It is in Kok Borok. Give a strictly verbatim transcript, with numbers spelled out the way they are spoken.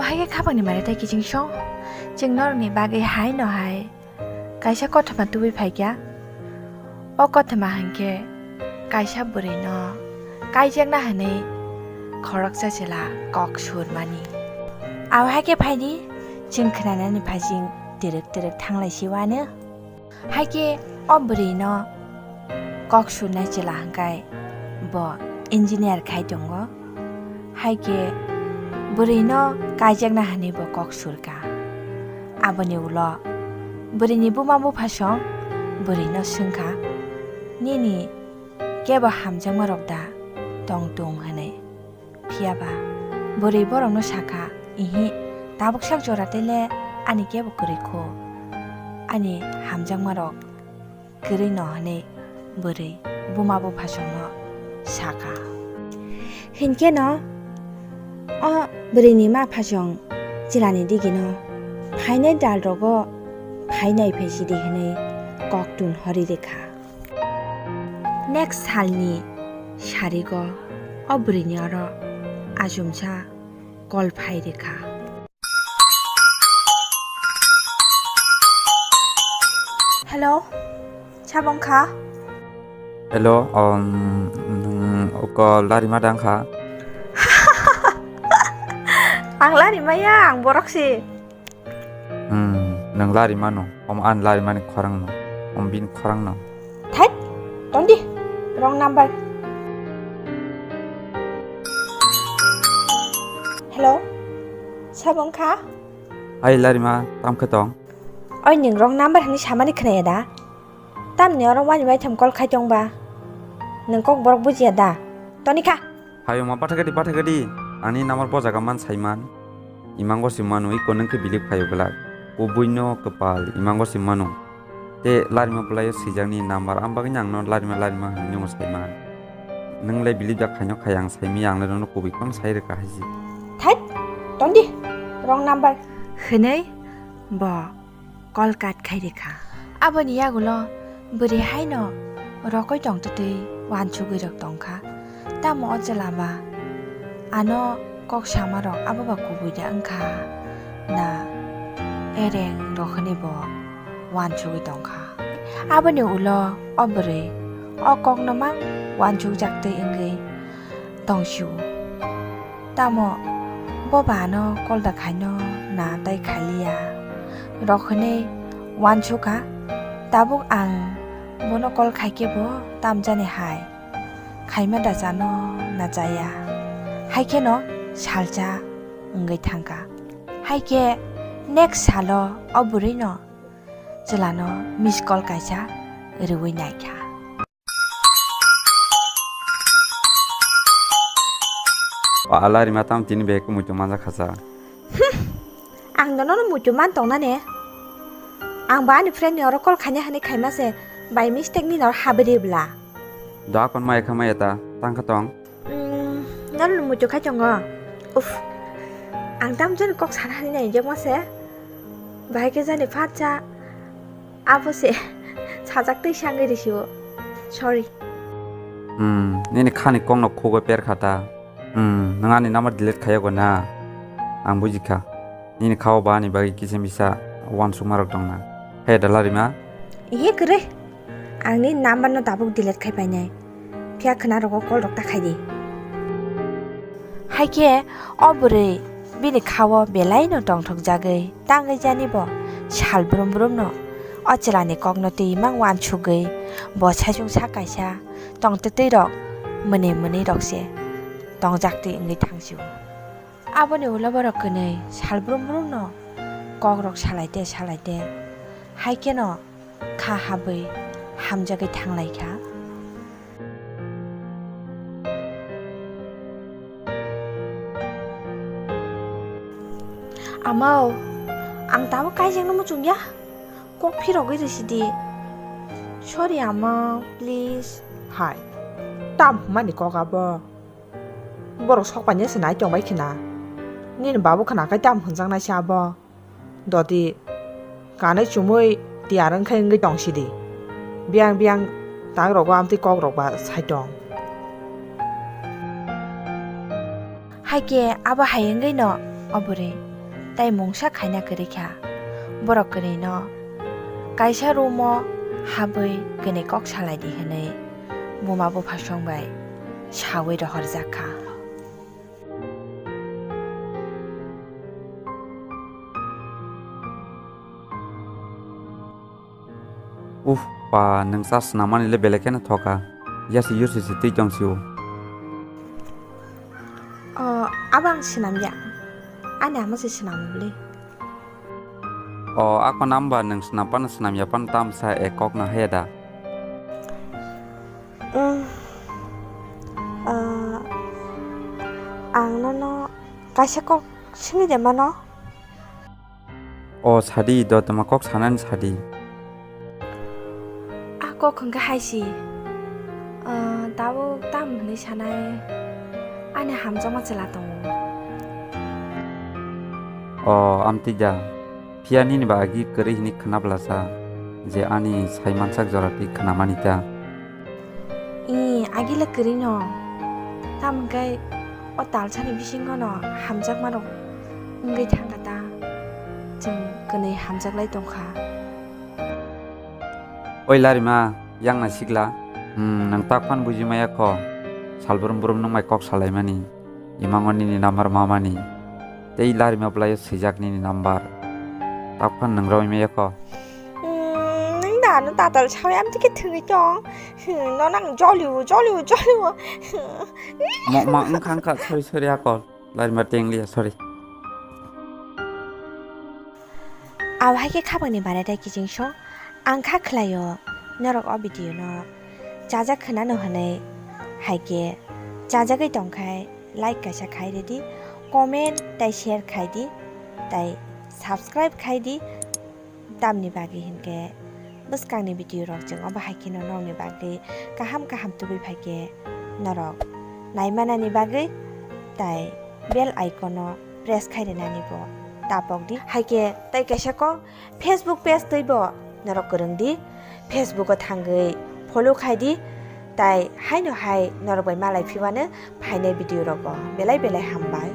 Haikhe khapangni mare tei kiching song, chwng norokni bagwi hai no hai kaisa kothoma tubui phaikha. O kothoma hinkhe kaisa bwrwino kaijakna hwnwi khoroksa chwla kok surmani. Abo haikhe phaidi, chwng khnanani phaising twrwk twrwk thanglai siwano. Haikhe o bwrwino kok surnai chwla hwnkhe bo engineer khai tongo. Haikhe bwrwino kaijakna hwnwi bo kok surkha. Aboni ulo bwrwini buma buphasong bwrwino swngkha, "Nini kebo hamjakmarok da tong tung?" hwnwi. Phiya ba bwrwi borokno sakha, "Ihi, tabuk sak jora tei le ani kebo kwrwi kho, ani hamjakmarok kwrwi no," hwnwi bwrwi buma buphasongno sakha. Hinkhe no o bwrwini ma phasong chwlani digino phainai dal rogo phainai phaisidi hwnwi kok tun hori rikha. Next salni sarigo o bwrwini oro achumsa call phai rikha. Hello, sabo wngkha? Hello, um, nwng oko Larima da wngkha? Ang Larima ya, ang borok si. Hmm, nwng Larima no, omo ani Larima ni khorang no, omo bini khorang no. Thai, tondi, wrong number. Hello, sabo wngkha? Hai Larima, tamo khe tong? Oi, nwng wrong number hwnwi samani khwnaya da? Tamni oro wani baitham call khai tong ba? Nwng kok borok bujiya da? Toni kha. Hayungma pathakadi pathakadi, ani number bo jaga man saiman. Imango si manu, iko nwng khe believe khayo glak. Kubuino kwpal, imango si manu. Te Larima bwlaio swijakni number, am bagwino ang no Larima Larima hwnwi nungwi saiman. Nwng le believe da khaino khai, ang saimi, ang le nono kubui khon sai rwkha haisi. Thai, tondi, wrong number. Hwnwi bo call cut khai rikha. Aboni yagulo bwrwi haino rokoi tongtwtwi uansugwi rok tongkha. Tamo o chwla ba ano kok sama rok abo ba kubui da wngkha na ereng rok hwnwi bo uansugwi tongkha. Aboni ulo o bwrwi o kokno mang uansukjaktwi wngwi tongsio. Tamo bo ba ano call da khaino na tai khailiya rok hwnwi uansukha. Tabuk ang bono call khaikhe bo tamjani hai khaima da chano na chaya. Haikheno salsa wngwi thangkha. Haikhe next salo o bwrwino chwlano miss call kaisa rwui naikha. O Larima, tamo tini bai khe muitu manjak kha sa? Ang nono muitu man tong nani. Ang ba ani friend ni oro call khaina hwnwi khaima se, by mistake nini oro habwi ri bla. Da kon maya kha maya ta, tang kha tong? Mm, nono muitu khai tongo. Uff. Ang tamo jani kok sana hwnwi nai jokma se. Bahai khe jani phatsa. Abo se sajak twi sangwi risibo. Sorry. Hmm, nini khani kokno khugwi per kha ta. Hmm, nwng ani number delete khaiyago na? Ang buji kha. Nini khao ba ani bagwi kisa misa uansukma rok tong na. He da Larima? Ihe kwrwi. Ang nini number no tabuk delete khai painai. Phiya khwna rogo call rok ta khai di. Haikhe o bwrwi bini khao belai no tongthok jagwi tangwi jani bo sal brum brum no o chwla ni kok no twi mang uansugwi bo saichung sa kaisa tongtwtwi rok mwnwi mwnwi rok se tongjaktwi wngwi thangsi o. Aboni ulo borok kwnwi sal brum brum no kok rok salai te salai te haikhe no kha habwi hamjagwi thanglai kha. Ama o, ang tabuk kaijakno muchung ya. Kok phirogwi risi di. Sorry ama, please. Hai, tam hwnmani kok abo? Borok sok painai se nai tong bai khna. Nini babu khna khai tam hwnjaknai se abo. Dodi kanwi chumui tiyar wngkhe wngwi tong sidi. Biyang biyang tak rogo amtwi kok rok ba sai tong. Haikhe abo hai wngwi no o bwrwi tei mungsa khaina kwrwi kha. Borok kwrwino kaisa room o habwi kwnwi kok salai di hwnwi buma buphasong bai saui rohorjak kha. Uff, pa, nwng cha swnamani le belai kheno thoka. Yasi yursi se twi tong sio. O, abo ang swnam ya. Ani ama se swnam bwle. O, ako namba nwng swnam pano swnam ya pano tamsa e kok na haya da. Mm. Ah, ang nono kaisa kok swngwi de mano. O sadi, dotoma kok sanani sadi. A kok hwnkhe hai si. Ah, tabuk tam hwnwi sanai ani hamjakma chwla tongo. O amtwi da. Phiya nini ba agi kwrwi hwnwi khwna bwlasa je ani sai mansak jora twi khwnamani ta. Ee, agila kwrwino. Tamokhe o talsani bisingono hamjakmarok wngwi thangkha ta. Chwng kwnwi hamjaklai tongkha. Oi Larima, yang naisikla. Hmm, nwng tak phan buji maya kho. Salbrum brum nwng bai kok salaimani. Imango nini number mamani. Tei Larima bwlaio swijak nini number. Tak phan nwng roi maya kho. Hmm, nwng da ano tatal sawi amtwi khe thwngwi tong. Hmm, no nang joliu, joliu, joliu. Mo ma wngkha wngkha, sorry, sorry, akol. Larima tenglia, sorry. Abo hai khe khapangni barai tei kiching song. Ang kha khlaio norok o video no chajak khwnano hwnwi, hai khe chajagwi tongkhai like kaisa khai ridi, comment tei share khai di, tei subscribe khai di. Tamni bagwi hinkhe bwskangni video rok chwng obo hai kheno nokni bagwi kaham kaham tubui phaikhe norok naimanani bagwi tei bell icon no press khai rinani bo tapok di. Hai khe tei kaisa kok Facebook page twibo norok kwrwng di. Facebook o thangwi follow khai di. Tai haino hai norok bai malai phiwano phainai video rogo. Belai belai hambai.